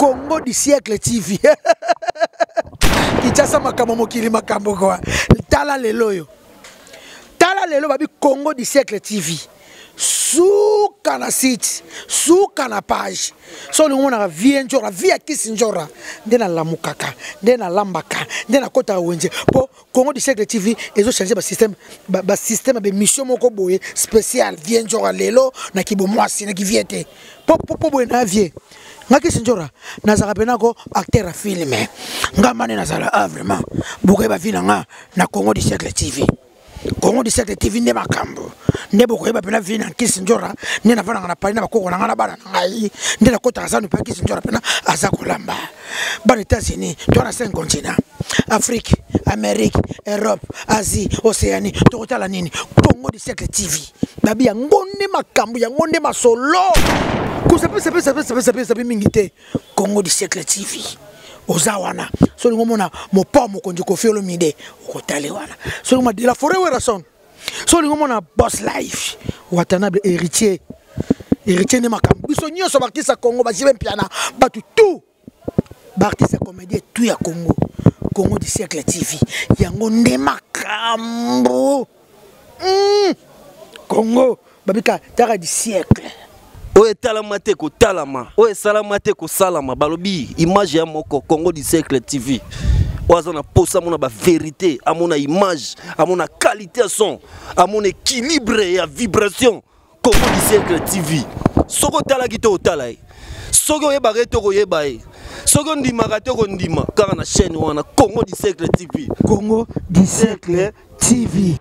Congo du siècle TV. Kinshasa makambo mokili makambo kwa. Tala lelo oyo. Tala lelo babi Congo du siècle TV. Suka na site, suka na page. So olingi omonaka vie njora, vie ya kisi njora. Nde nalamukaka, nde nalambaka, nde nakotaka wenze. Po Congo du siècle TV ezo changer ba système ba, ba système ba mission moko boye spécial vie njora lelo na kibomwasi na kivie te. Po po po boye na vie. Nga kisi njora nazalaka pena ko acteur ya film. Nga mane nazala ah vraiment bokoyeba vie na nga na Congo du siècle TV. Congo du siècle TV nde makambo nde bokoyeba mpena vie na nkisi njora nde nafandaka na Paris na bakoko na ngai na bana na ngai nde nakotaka zanu mpe nkisi njora mpena aza kolamba bana États-Unis to na 5 continent Afrique Amérique Europe Asie Océanie tokotala nini Congo du siècle TV babi yango nde makambo yango nde masolo kosapesapesapesapesape mingi te Congo du siècle TV oza wana soki olingi omona mopao mokonzi Koffi Olomide okotale wana soki omona de la forêt Werrason soki olingi omona boss life Watanabe héritier héritier nde makambo biso nyonso baartiste ya Congo bajibe Mpiana bato tout baartiste ya comédien tout ya Congo Congo du siècle TV yango nde makambo Congo babika taka du siècle oyo etalama te kotalama oyo esalama te kosalama balobi image ya moko Congo du siècle TV oyo aza na posa amona baverité amona image amona qualité ya son amona équilibre ya vibration Congo du siècle TV soki otalaki te otala ye soki oyebaka ye te okoyeba ye soki ondimaka te okondima kaka na chaîne wana Congo du siècle TV Congo du siècle TV.